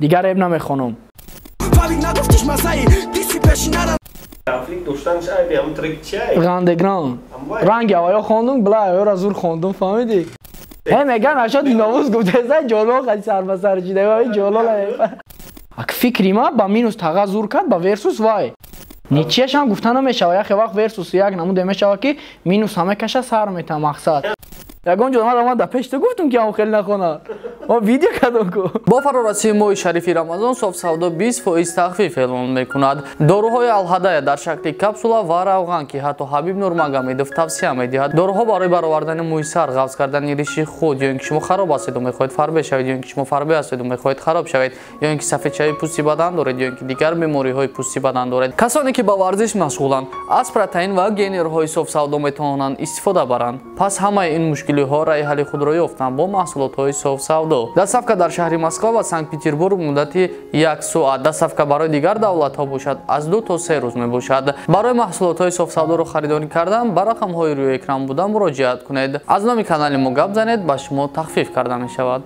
Дигар рэп намехонам. Конфликт доштанш айби ҳамун трек чиай? Ғандеграунд. Ранги аваё хондум, бла аваёра зур хондум, фаҳмидӣ? Э меган ашод иновуз гуфтеса ҷолол хади сар ба сар чида, вай ҷолол. Ак фикри ма ба минус таға зур кард, ба версус вай. Ничияшам гуфта намешава, яхе вақт версус як намуде мешава ки минус ҳама каша сар мета мақсад. Ягон ҷо ман дар пеш ту гуфтум ки ҳам хеле нахона. Мо видео кардам ку. Бо фарорасии моҳи шарифи Рамазон Софсавдо 20% тахфиф эълон мекунад. Доруҳои Алҳадая дар шакли капсула ва равған, ки ҳатто Ҳабиб Нурмагомедов тавсия медиҳад. Доруҳо барои баровардани мӯи сар, ғафз кардани риши худ, ё ин ки шумо хароб ҳастеду мехоҳед фарбе шавед, ё ин ки шумо фарбе ҳастеду мехоҳед хароб шавед, ё ин ки сафедшавии пӯсти бадан доред, ё ин ки дигар бемориҳои пӯсти бадан доред. Касоне ки ба варзиш машғуланд, аз протеин ва генерҳои Софсавдо метавонанд истифода баранд. Пас ҳамаи ин мушкилиҳо раъи ҳалли худро ёфтанд бо маҳсулотҳои Софсавдо. Доставка дар шаҳри Москва ва Санкт-Петербург муддати 1 соат, доставка барои дигар давлатҳо бошад аз 2 то 3 рӯз мебошад. Барои маҳсулотҳои Софсавдоро харидорӣ кардан ба рақамҳои рӯи экран буда муроҷиат кунед. Аз номи канали мо гап занед, ба шумо тахфиф карда мешавад.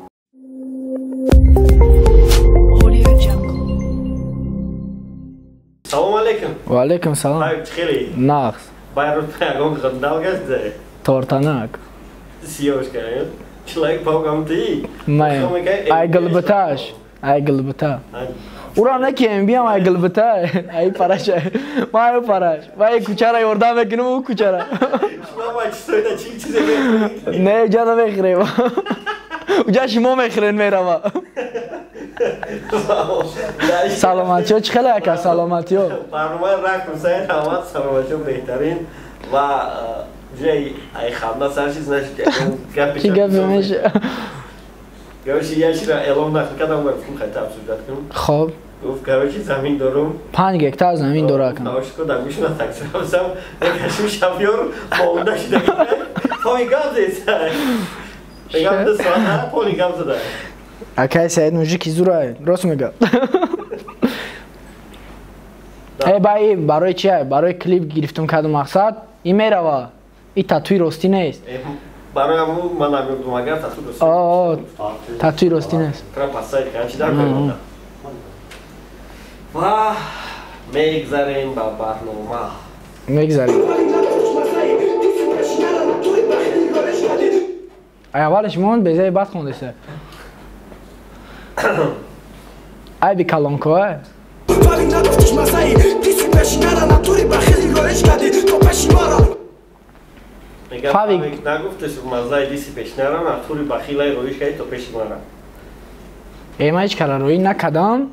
Салом алейкум. Ва алейкум салом. Чӣ хеле? Нағз. Байрут ягон ғандал гаштзе? Тортанак. Сиёшка, человек паукам ты? Не. Ай галбаташ, ай галбата. Ура не ки МБ ай галбата, ай параш. Ма ай параш. Вай кучара ёрдам мекунам у кучара. Шумо ма чизоида чи чизе мехӯред? Не, уҷа намехӯрем. Уҷа шумо мехӯред мерава. Саломатиё чӣ хеле ака, саломатиё. Барномаи ракм Саид Аҳмад, саломатиё беҳтарин ва ҷои ай ханда сар чиз нашид, гапи чӣ гапе меша? Короче, я чира эълон нақл кардам, гуфтам хайта обсуждать кунам. Хоб. Гуфт, короче, замин дорум. 5 гектар замин дора акам. Навошко дар мишна такси рафтам, якашим шофёр монда шуда. Пои гап зеса. Мегам 2 соат пои гап зада. Акай Саид мужики зурай, рост мега. Э бай барои чи? Барои клип гирифтум кардум мақсад, и мерава. И татуи ростӣ нест. Барои ҳамун ман намегуфтум, агар тату ростӣ. О, татуи ростӣ нест. Тра пасай кан чи дар кор. Ва мегзарем ба барнома. Мегзарем. Ай аввалаш мон безаи бад хондеса. Айби калонко. Фавик нагуфтеш мазаи диси пешнара натури бахилай роиш кади то пеши мара. Э ман ҳеҷ кара роӣ накардам.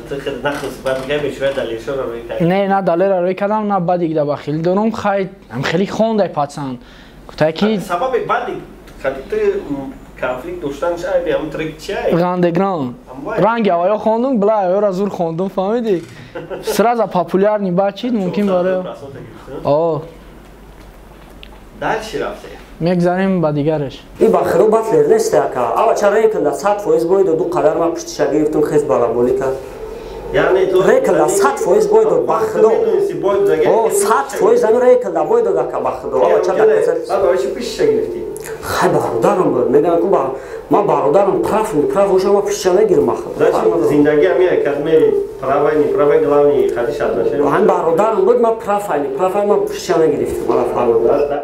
Ту худ нахост бад мегӯяй бешӯя далершоро роӣ кардӣ. Не, на далера роӣ кардам, на бади да бахил дорум. Хай ам хеле хондай пацан. Гуфтай ки сабаби бади хади ту конфликт доштанш айби ҳамун трек чиай? Ғандеграунд. Ранги аваё хондум, бла аваёра зур хондум, фаҳмидӣ? Сразу популярный бачид, мумкин барои. О. Дальше рафтем. Мегзарем ба дигараш. И ба хиро батлер нест ака. Ава чара рекла 100% бой дод, ду қадар ма пуштиша гирифтум, хез балаболӣ кард. Яъне ту рекла 100% бой дод ба хидо. О, 100% ами рекла бой дод ака ба хидо. Ава чара баъд барои чӣ пуштиша гирифтӣ? Хай бародарам буд. Мегӯям ку ба ма бародарам прав не прав боша, ма пуштиша мегирам ба хидо. Значит, зиндагӣ ами якад мери правай не правай главный хадиш отношения. Ҳам бародарам буд, ма прав ай не прав ай ма пуштиша мегирифтам. Мара фаҳмидам.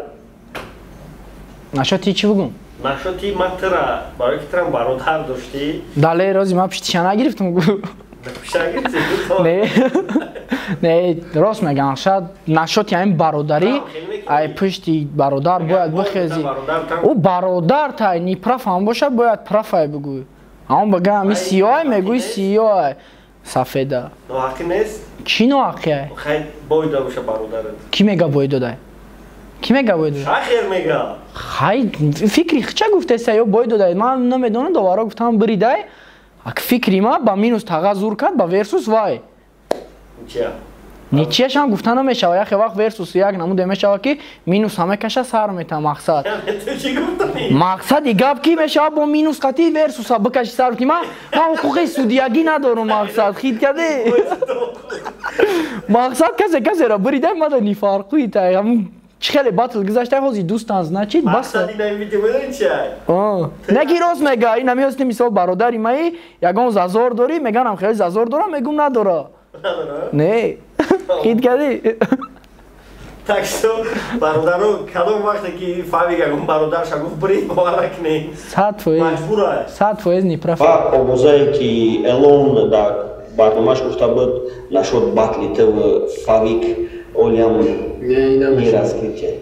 Нашо ти чӣ бугум? Нашо ти ма тира барои ки тирам бародар доштӣ. Дале рози ма пуштиша нагирифтам гу. Пуштиша гирифтӣ? Не. Не, рост мегам, шояд нашоти ҳамин бародарӣ ай пушти бародар бояд бихезӣ. Ӯ бародар тай ни прав ҳам боша, бояд прав ай бигӯй. Ҳамон бага ҳами сиёҳ мегӯй сиёҳ сафеда. Ноҳақӣ нест? Чӣ ноҳақӣ ай? Хай бой дода боша бародарат. Кӣ мега бой додай? Кӣ мега бой додай? Шахер мега. Хай фикри хча гуфтеса ё бой додай. Ман намедонам, доваро гуфтам бридай. Ак фикри ма ба минус таға зур кард, ба версус вай. Ничия. Ничияшам гуфта намешава, яхе вақт версус як намуде мешава ки минус ҳама каша сар мета мақсад. Мақсади гап ки мешава бо минус қати версуса бикаши сар ки ман ҳуқуқи судиягӣ надорам мақсад хит каде. Мақсад касе касеро бридай мада нифарқуи тай ҳамун Чӣ хеле батл гузашта, ҳозир дӯстан, значит, бас. Не ки рост мега, ин намеёсти мисол бародари маи, ягон зазор дорӣ, меганам хеле зазор дорам, мегум надора. Не. Хит кардӣ? Так что, бародаро, кадом вақте ки фаҳмига ягон бародарша гуфт брид, бовар накунед. 100%. Маҷбура. 100% не прав. Ва овозае ки Элон дар барномааш гуфта буд нашуд батли тв Фавик олиам не раскрытие.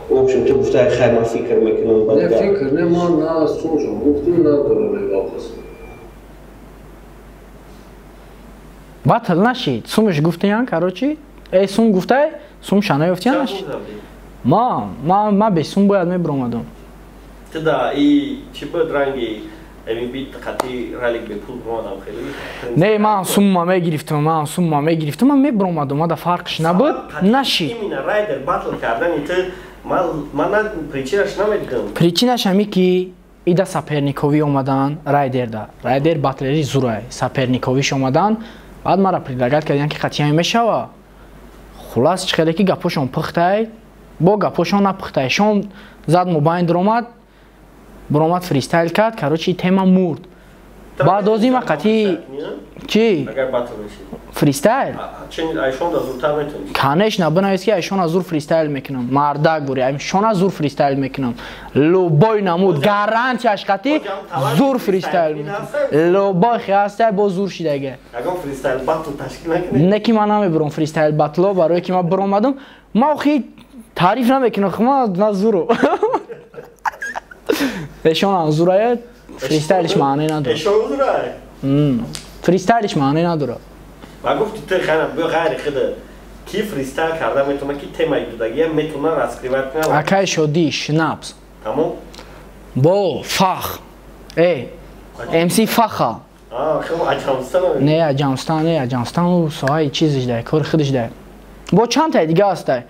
В общем, ту гуфта хай ман фикр мекунам. Не фикр, не ман на сумшо гуфтум надорам вопрос. Батл нашид. Сумш гуфтиян, короче, эй сум гуфтай, сум шанаёфтиян нашид. Ма бе сум бояд мебиромадам. Ту да и чӣ буд ранги эми қати ралик бепул бромадам хеле. Не, ман сумма мегирифтам, ман сумма мегирифтам, ман мебиромадам, мада фарқш набуд, нашид. Именно райдер батл кардани ту ман причинаш намедонам. Причинаш ҳами ки ида соперниковӣ омадан райдерда. Райдер батлери зурай, соперниковиш омадан, баъд мара предлагать кардиян ки қатъиян мешава. Хулас чӣ хеле ки гапошон пухтай, бо гапошон напухтай. Шон зад мобайн даромад, буромад фристайл кард, короче тема мурд. Баъд ози ма қатъи чӣ? Фристайл? Конечно, бинавис ки айшона зур фристайл мекунам. Мардак бури, айшона зур фристайл мекунам. Любой намуд, гарантияш қатъи зур фристайл мекунам. Любой хиастай бо зур шидага. Не ки ман намебурам фристайл батло, барое ки ман буромадам, ман охи таъриф намекунам, ман на зуру. Эшона зурая, фристайлиш маъне надорад. Эшон зурай? Фристайлиш маъне надорад. Ва гуфти ту хайна бо ғайри худа ки фристайл карда метавона ки темаи дудагия метавона раскрывать кунад. Акай шоди, шнапс. Тамом? Бо фах. Э, МС фаха. А, хуб аҷамстан. Не, аҷамстан, не, аҷамстан у соҳаи чизиш дай, кори худиш дай. Бо чанд тай дига ҳастай.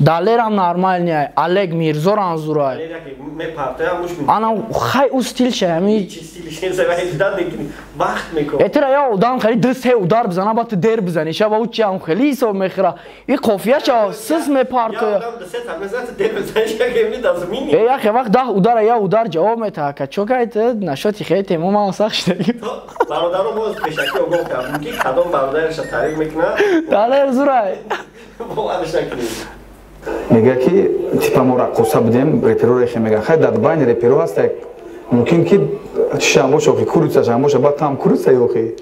Далерам нормальный, Олег Мирзорам зурай. Ана хай у стил ша, ами. Этера я одам хели ду се удар бизана, баъд ту дер бизани, ша ба у чи ам хели ҳисоб мехӯра. И қофия ша сис мепартоя. Э, яхе вақт 10 удара я удар ҷавоб метаҳа, ка чо кай ту нашоти хели темо ман сахт шидаги. Бародаро боз пешакӣ огоҳ кардем ки кадом бародараша таъриф мекунад. Далер зурай. Боварш накунед. Мега ки типа мо раққоса будем, реперо рехе мега. Хай дар байни реперо ҳаст мумкин ки чишам боша, охи курицашам боша, баъд там курица охи.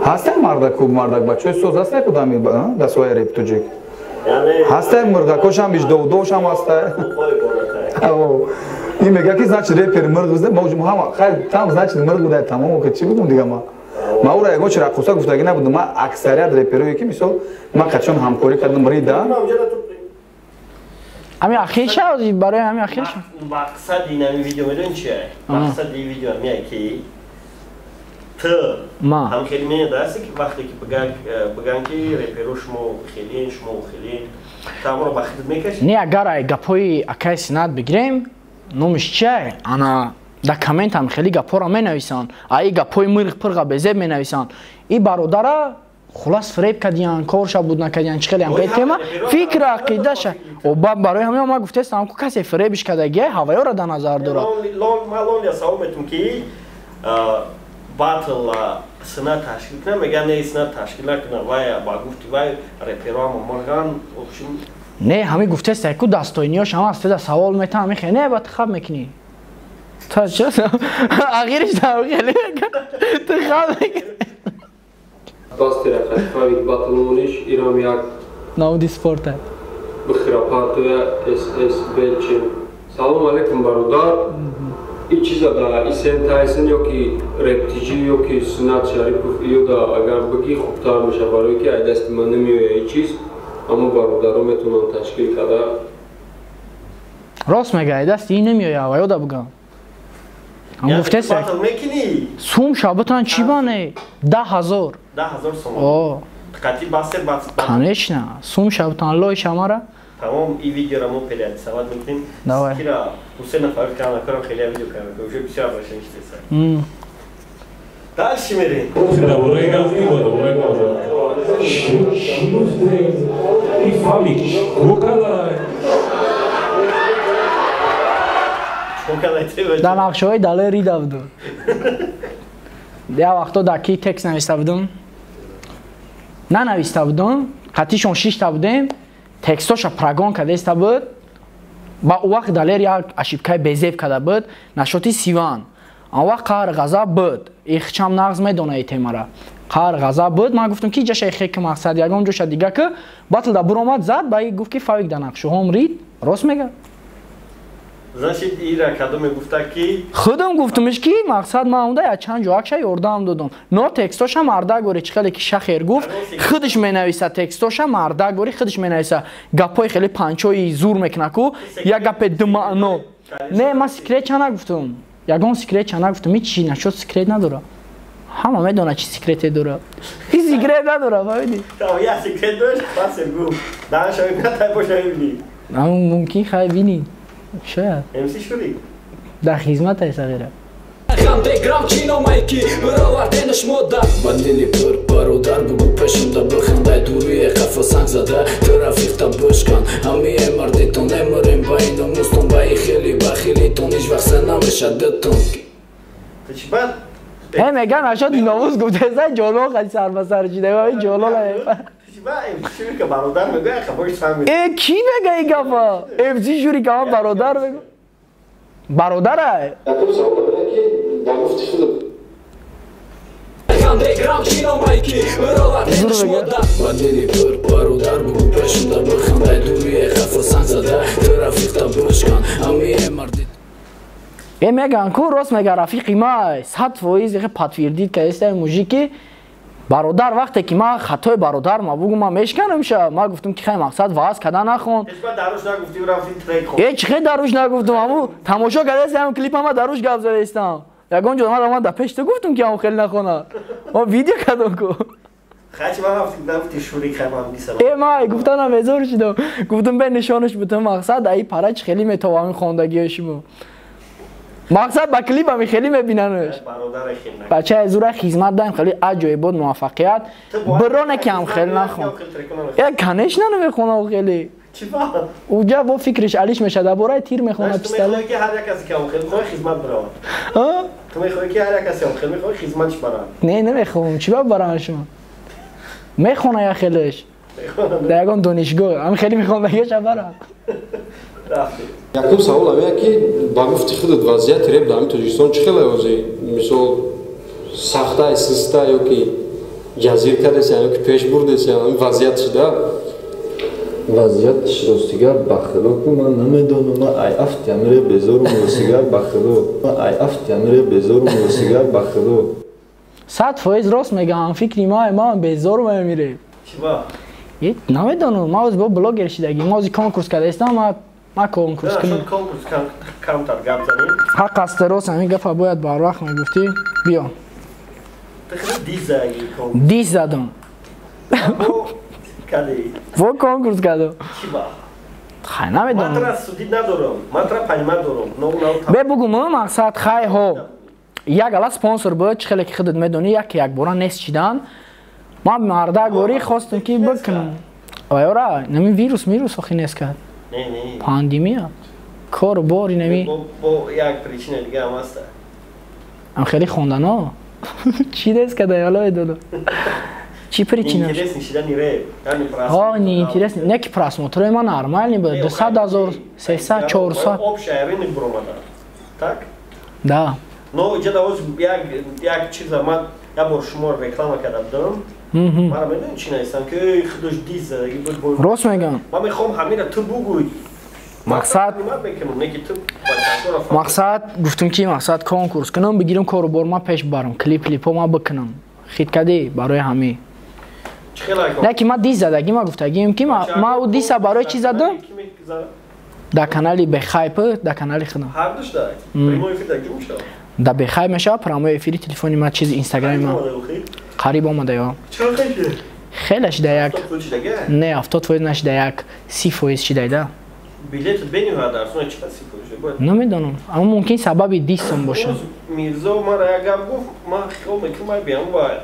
Ҳастай мардаку мардак бачаҳои соз ҳастай кудами дастҳои реп тоҷик. Ҳастай мурғакошам биҷдовдошам ҳастай. Ин мега ки значит репер мурғ бизда, мо ҳама хай там значит мурғ буда тамом охи чӣ будум дига ма. Ма ура ягон чи раққоса гуфтагӣ набудам. Ма аксарият реперое ки мисол ман қачон ҳамкорӣ кардам рида. Ами ахир ша, барои ами ахир ша. Мақсади ин ами видео медонӣ чия? Мақсади ин видео ами ки ту ҳам хеле медонӣ ки вақте ки биган ки реперо шумо хелен, шумо хелен, ту ҳамонро ба худат мекашӣ? Не, агар ай гапҳои акаи Синат бигирем, номиш чия? Ана дар коммент ҳам хеле гапҳоро менависанд. Ай гапҳои мирғ пирға безеб менависанд. И бародара хулас фиреб кардиян, корша буд накардиян, чӣ хеле ҳам хеле тема, фикр ақидаша. Оба барои ҳамин ман гуфтаистам ку касе фиребиш кардагия ҳаваёро дар назар дорад. Ман лонля савол метум ки батл Синат ташкил кунам, мегӯянд не, Синат ташкил накунам, вай ба гуфти вай репероам мурған. Не, ҳамин гуфтаистай ку дастойниёш ҳама аз теда савол метаҳам, мехе не, ба ту хаб мекунӣ. Та чӣ? Ахириш там хеле ту хаб мекунӣ. Бастера Фавик батлониш ирам як намуди спорта. Бихира партоя ССБЧ. Салом алейкум бародар. И чиза да Исен Тайсон ё ки Рептиҷи ё ки Синат Шарипов ё да агар бигӣ хубтар меша, барое ки ай дасти ман намеояд ин чиз, аммо бародаро метавонанд ташкил карда. Рост мега, ай дасти ин намеояд, ава ёда бигам. Ам гуфтеса. Сум шабатан чӣ бане? 10,000. 10,000 сомон. О. Қати бастер баст. Конечно, сум шабатан лой шамара. Тамом и видеоро мо переадресовать мекунем. Давай. Кира Ҳусейн Фаррух канал корам хеле видео кардам, уже бисёр обращение шудеса. Дальше мерем. Дар нақшаҳои Далер рида будум. Як вақто дар ки текст нависта будум? Нанависта будум, қатишон шишта будем, текстоша прогон кадаиста буд. Ба ӯ вақт Далер як ошибкаи безеб карда буд, нашоти Сиван. Он вақт қаҳр ғазаб буд. Ихчам нағз медона и темара. Қаҳр ғазаб буд. Ман гуфтам ки ҷаша ихе ки мақсад ягон ҷоша дига ки батл да буромад зад, ба и гуфт ки Фавик да нақшаҳом рид, рост мега. Значит, ира кадоме гуфта ки худам гуфтумш ки мақсад ман онда як чанд ҷоакша ёрдам додам. Но текстоша марда гори чӣ хеле ки Шахер гуфт, худаш менависа текстоша марда гори худаш менависа. Гапҳои хеле панчои зур мекуна ку, як гапе думаъно. Не, ман секрет ча нагуфтум. Ягон секрет ча нагуфтум. Ҳеҷ чи нашуд, секрет надора. Ҳама медона чи секрете дора. Ҳеҷ секрет надора, фаҳмидӣ? Я секрет дошт, пас гуфт. Даҳан шавӣ, на тай боша бибинӣ. Мумкин хай бинӣ. Шояд. МС шуди? Дар хизмат ай сағира. Грам чиномайки бироварденаш мода ба дили пур бародар бугу пешонда бихандай дурие қафо санг зада ту рафиқта бишкан ҳамие мардитон эмурем ба иномустон ба и хели ба хелитон ҳеҷ вақт са намешад дитон. Э меган ашод иновуз гуфтеса ҷолон қади сар ба сар шида ҷолон. Э ки мега и гапа? МС Шурика ман бародар мегӯ. Бародарай? Ба дили пур бародар бугу пешонда бихандай дурие қафо санг зада ту рафиқта бишкан ҳамие марди. Э меган ку рост мега рафиқи ма 100% ихе подтвердит кардеста мужики. Бародар вақте ки ман хатои бародар ма бугу ман мешканам ша. Ман гуфтам ки хай мақсад ваъз карда нахон. Э чӣ хел даруш нагуфтам? Ҳаму тамошо кардаст ҳам клипа ма даруш гап задаистам. Ягон ҷо ман дар пеш ту гуфтам ки ҳаму хеле нахона. Ма видео кардам ку. Э ман гуфтанам безор шудам. Гуфтам бе нишонаш бутам мақсад аи пара чӣ хеле метовам хондагиҳои шумо. Мақсад ба клипами хеле мебинанаш. Бача зура хизмат даем хеле аҷоибот муваффақият. Бироне ки ҳам хеле нахон. Э конечно намехонам хеле. Уҷа бо фикриш алиш мешад, дар бораи тир мехона пистолет. Ту мехоҳӣ ки ҳар як касе ки ҳам хеле мехоҳад хизмат баравад. Ту мехоҳӣ ки ҳар як касе ҳам хеле мехоҳад хизматш барад. Не, намехоҳам. Чӣ ба барам шумо? Мехона я хелеш. Дар ягон донишгоҳ ҳам хеле мехондагиша барад. Якум савол ҳамея ки ба гуфти худат вазъияти реп дар ҳамин Тоҷикистон чӣ хеле ҳозир? Мисол сахтай, систа ё ки ҷазир кардесян ё ки пеш бурдесян ҳамин вазъият шуда? Вазъиятш ростигар ба худо ку ман намедонам, ман ай афти ҳамин реп безорум ростигар ба худо. Ман ай афти ҳамин реп безорум ростигар ба худо. 100% рост мегӯям, фикри ман безорум ҳамин реп. Чиба? Намедонам, ман ҳозир бо блогер шидагӣ, ман ҳозир конкурс кардаистам, ман конкурс кунам. Конкурс камтар гап занем. Ҳақ аст, рост ҳамин гапа бояд барвақт мегуфтӣ. Биё. Дис задам. Во конкурс кардам. Хай намедонам. Ман тра судид надорам, ман тра понимат дорам. Бе бугум, мақсад хай ҳо. Як ала спонсор буд, чӣ хеле ки худат медонӣ, як якбора нест шидан. Ман марда горӣ хостам ки бикунам. Оёра, нами вирус мирус охи нест кард. Пандемия. Кор бори нами. Бо як причина дига ҳам аст. Ам хеле хондано. Чӣ нест карда, ҳоло медонам. Чӣ причина? Интересный шидани реп. Ҳо, не интересный. Не ки просмотрҳои ман нормальный буд. 200 000, 300, 400. Общая рынок буромада. Так? Да. Но иҷа давоз як чиза ман як бор шумо реклама карда будам. Мара медонӣ чӣ нависам ки худош дис задагӣ буд. Рост мегӯям. Ман мехоҳам ҳамира ту бугӯй. Мақсад гуфтум ки мақсад конкурс кунам, бигирам кору бор ман пеш барам, клип клипҳо ман бикунам. Хит кардӣ барои ҳамин. Не ки ман дис задагӣ, ман гуфтагием ки ман ӯ диса барои чӣ задам? Дар канали Бехайп, дар канали худам. Дар Бехайп мешавад прямой эфири телефони ман, чизи инстаграми ман. Қариб омада ё. Хеле шида як. Не, 70% нашида як, 30% шида да. Билет бениҳоят арзон, чӣ қадр 30 фоиз? Намедонам, аммо мумкин сабаби 10 сум боша. Мирзо мара як гап гуфт, ман хиёл мекунам, ай биям ва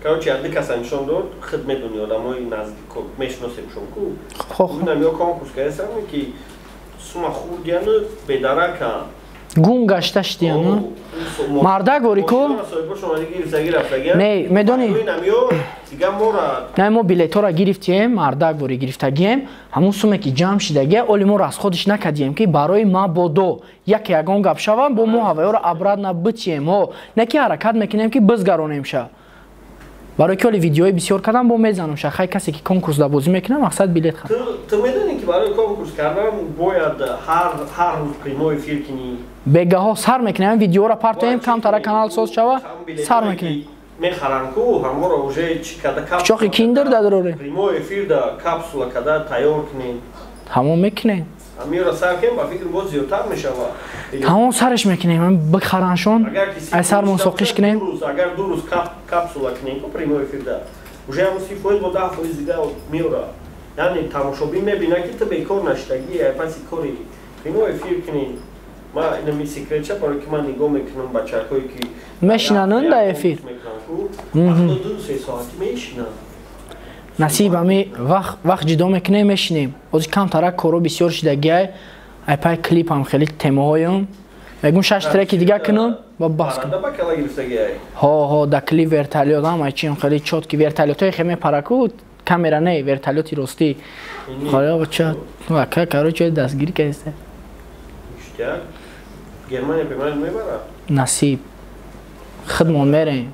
короче, як ду каса нишон дод, худ медони, одамои наздик мешиносем шон ку. Бинам ё конкурс кардасам, ки сума хурдияну бедаракан. Гум гашта шидияну мардак ворӣ ку. Не, медонӣ, не, мо билетҳоро гирифтием, мардак ворӣ гирифтагием. Ҳамун суме ки ҷамъ шидагия, оли мо расходиш накардием, ки барои мабодо яке ягон гап шава, бо мо ҳаваёро обратно битием. Ҳо, не ки ҳаракат мекунем, ки бизгаронем ша, барои ки оли видеои бисёр кардам, бо мезанам ша. Хай, касе ки конкурс да бозӣ мекунам, мақсад билет хар. Ту медонӣ, ки барои конкурс кардан бояд ҳар рӯз прямой эфир кунӣ? Бегаҳо сар мекунем, видеоро партоем, камтара канал соз шава, сар мекунем. Мехарам ку ҳаморо уже чӣ када. Чохи киндер дадароре. Прямой эфир да капсула када тайёр кунем. Тамом, мекунем. Амиро сар кунем, ба фикр, боз зиёдтар мешава. Тамом, сараш мекунем, бихараншон, ай сармон соқиш кунем. Агар 2 рӯз капсула кунем ку прямой эфир да, уже ҳамун 30 фоиз бо 10 фоиз дига меора, яъне тамошобин мебина, ки ту бекор наштагӣ, ай паси кори прямой эфир кунем. Ма инами секретча, барои ки ман нигоҳ мекунам бачакҳое ки мешинананд дар эфир. 2-3 соати мешинанд. Насиб, ами вақт ҷудо мекунем, мешинем. Ҳозир камтарак коро бисёр шидагиай, ай пай клипам, хеле темаҳоям. Мегум, шаш треки дига кунам ва бас кунам. Ҳо, ҳо, да клип вертолёт ам, ай чиам, хеле чёткий вертолётҳои хе мепараку, камера не, вертолёти ростӣ. Ча короче, дастгирӣ кардиста. Германия пеман мебара? Насиб, худмон мерем.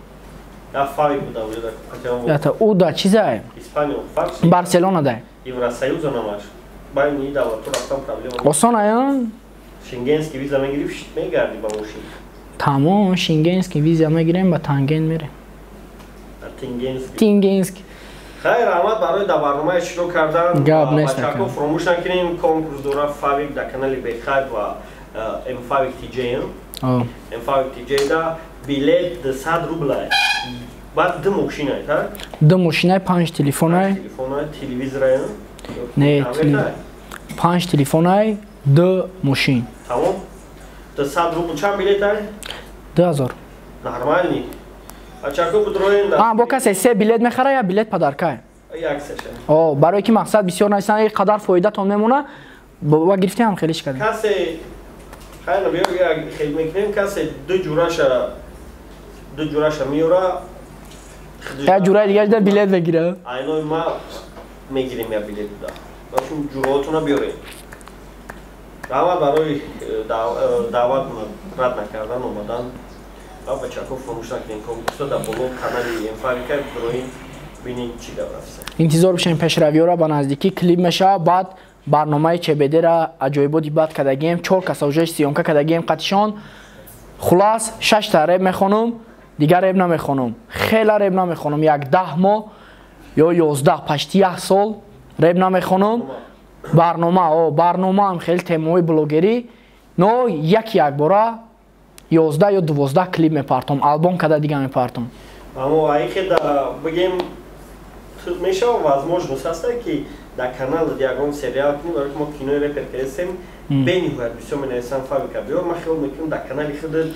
Ята ӯ да чизае? Барселона дай. Евросоюза намаш. Байни давлатҳо рафтан проблема. Осон ая? Шенгенский виза мегирифт, мегарди ба мошин. Тамом, шенгенский виза мегирем, ба Танген мерем. Тингенский. Тингенский. Хайр, раҳмат барои дар барнома иштирок кардан. Гап нест. Бачаҳо, фуромӯш накунем, конкурс дора Фавик дар канали Бехайб ва Мфавик TJ. Мфавик TJ да билет 200 рублай. Баъд ду мошинай, та? Ду мошинай, панҷ телефонай. Телефонай, телевизорай. Не, панҷ телефонай, ду мошин. Тамом. 200 рубл чанд билетай? 2000. Нормальный. Бачаҳо, будроен. А, бо касе се билет мехара, я билет подаркай. Як сеша. О, барои ки мақсад бисёр нависанд, ин қадар фоидатон мемона, ва гирифтем, хелиш кардем. Касе хайр, биё, як хел мекунем, касе ду ҷураша меёра. Як ҷураи дигар да билет мегира. Айнои ма мегирем як билет да. Башум ҷураотона биёрем. Раҳмат барои даъват рад накардан, омадан. Ва бачаҳо, фуромӯш накунем, конкурса дар боло канали Эмфавика бироин, бинед чӣ гап рафта. Интизор бишем пешравиёра, ба наздикӣ клип мешава. Баъд барномаи ЧБДра аҷоиботи бад кардагием, чор каса уже съёмка кардагием қатишон. Хулас, шашта реп мехонум, дигар реп намехонум, хела реп намехонум. Як 10 моҳ ё 11, почти як сол реп намехонум. Барнома, о, барномаам хеле темаҳои блогерӣ, но яки якбора 11 ё 12 клип мепартом, албом када дига мепартом. Аммо айхе да бигем, мешава, возможност ҳаста, ки дар канал ягон сериал кунем, барои ки мо кинои репер кардем, бениҳоят бисёр менависам: «Фавика биёр». Ман хиёл мекунам, дар канали худат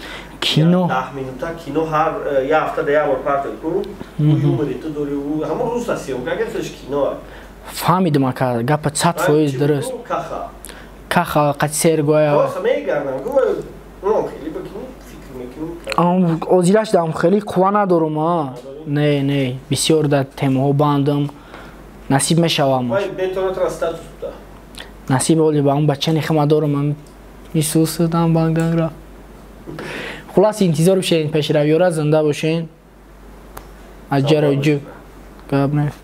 кино. 10 минута кино ҳар як ҳафта да як бор партои ку, юмори ту дори, ҳамон рӯз аст съёмка, агар худаш кино. Фаҳмидам, ака, гапа 100% дуруст. Каха. Каха қати сергоя. Мегардам, хеле бикунӣ, фикр мекунам. Озираш дам хеле қувва надорум, а не, не, бисёр дар темаҳо бандам. Насиб мешавам. Насиб, оли ба он бачани хама дорум, мисусудам бангангра. Хулас, интизор бишед пешравиёра, зинда бошен. Аз ҷароҷу гап нест.